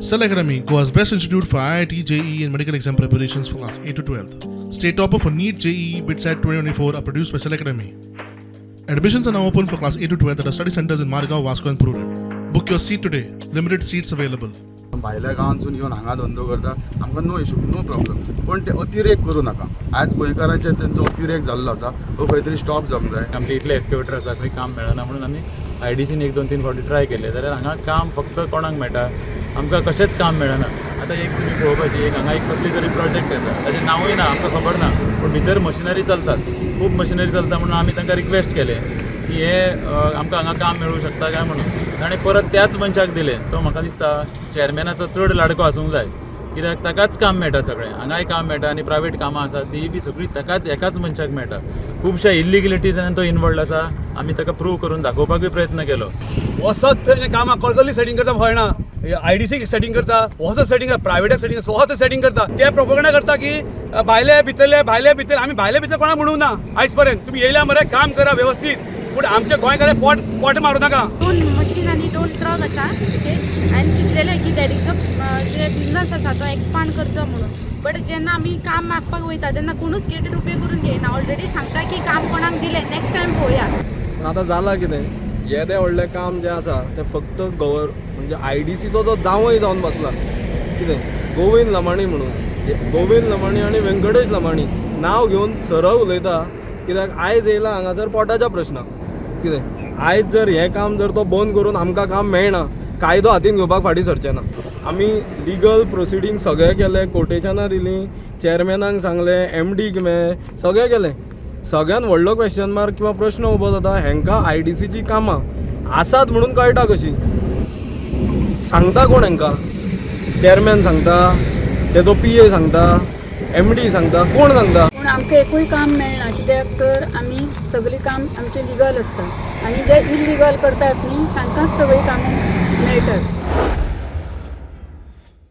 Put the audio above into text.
Cell Academy, Goa's best institute for IIT, JEE, and medical exam preparations for class 8 to 12. State topper for NEET, JEE, BITSAT 2024 are produced by Cell Academy. Admissions are now open for class 8 to 12 at our study centers in Margao, Vasco, and Prudent. Book your seat today. Limited seats available. भायल्या गांवांतसून येवन हांगा धंदो करता, आमकां no issue, no problem, पण ते अतिरेक करूं नाका. आयज गोंयकारांचेर तेंचो अतिरेक जाल्लो आसा, हो खंय तरी स्टॉप जावंक जाय. आमचे इतले एक्सकेवेटर आसा, खंय काम मेळना म्हणून आमी आयडीसीन एक दोन तीन फावटी ट्राय केले जाल्यार हांगा काम फक्त कोणाक मेळटा, आमकां कशेंच काम मेळना. आतां एक तुमी पळोवपाची, एक हांगा एक कसली तरी प्रोजेक्ट येता, ताचें नांवूय ना, आमकां खबर ना, पूण भितर मशिनरी चलतात, खूब मशिनरी चलता म्हणून आमी तांकां रिक्वेस्ट केलें की हे आमकां हांगा काम मेळूं शकता काय म्हणून. ताणें परत त्याच मनशाक दिलें. तो म्हाका दिसता चॅरमॅनाचो चड लाडको आसूंक जाय, कित्याक ताकाच काम मेळटा सगळें. हांगाय काम मेळटा आनी प्रायवेट कामां आसा तीय बी सगळीं ताकाच, एकाच मनशाक मेळटा. खुबश्या इल्लिगलिटीजान तो इनवॉल्ड आसा. आमी ताका प्रूव करून दाखोवपाकूय प्रयत्न केलो. वचत थंय कामां कळकली सेटींग करता, कळना, आयडीसी सेटींग करता, वचत सेटींग करता, प्रायवेटाक सेटींग, स्वता सेटींग करता. ते प्रोपोगंडा करता की भायले भितरले, भायले भितरले. आमी भायले भितर कोणाक म्हणूंक ना आयज पर्यंत. तुमी येयल्या मरे, काम करा वेवस्थीत, पूण आमच्या गोंयकारां पोट पोट मारूं नाका. दोन मशीन आनी दोन ट्रक आसा, ओके. आनी चिंतलेलें की that is a J business आसा तो एक्सपांड करचो म्हणून. बट जेन्ना आमी काम मागपाक वयता तेन्ना कोणूच गेटीर उबे करून घेयना. ऑलरेडी सांगता की काम कोणाक दिलें, नेक्स्ट टायम पळोवया. पूण आतां जालां कितें, येदें व्हडलें काम जें आसा तें फक्त गवर म्हणजे आयडीसीचो जो जांवय जावन बसला, कितें, गोविंद लमाणी म्हणून, गोविंद लमाणी आनी व्यंकटेश लमाणी नांव घेवन सरळ उलयता, कित्याक आयज येयला हांगासर पोटाच्या प्रश्नाक. कितें, आयज जर हें काम जर तो बंद करून आमकां काम मेळना, कायदो हातीन घेवपाक फाटीं सरचे ना. आमी लिगल प्रोसिडींग सगळें केलें, कोटेशनां दिलीं, चॅरमॅनाक सांगलें, एमडीक मेळ्ळें, सगळें केलें. सगळ्यात व्हडलो क्वेश्चन मार्क किंवा प्रश्न उबो जाता, हेंकां आयडीसीची कामां आसात म्हणून कळटा कशीं? सांगता कोण हेंकां? चॅरमॅन सांगता, तेजो पीए सांगता, एमडी सांगता, कोण सांगता? पूण आमकां एकूय काम मेळना, कित्याक तर आमी सगळीं काम आमचें लिगल आसता आनी जे इलिगल करतात न्ही, तांकांच सगळीं कामां मेळटात.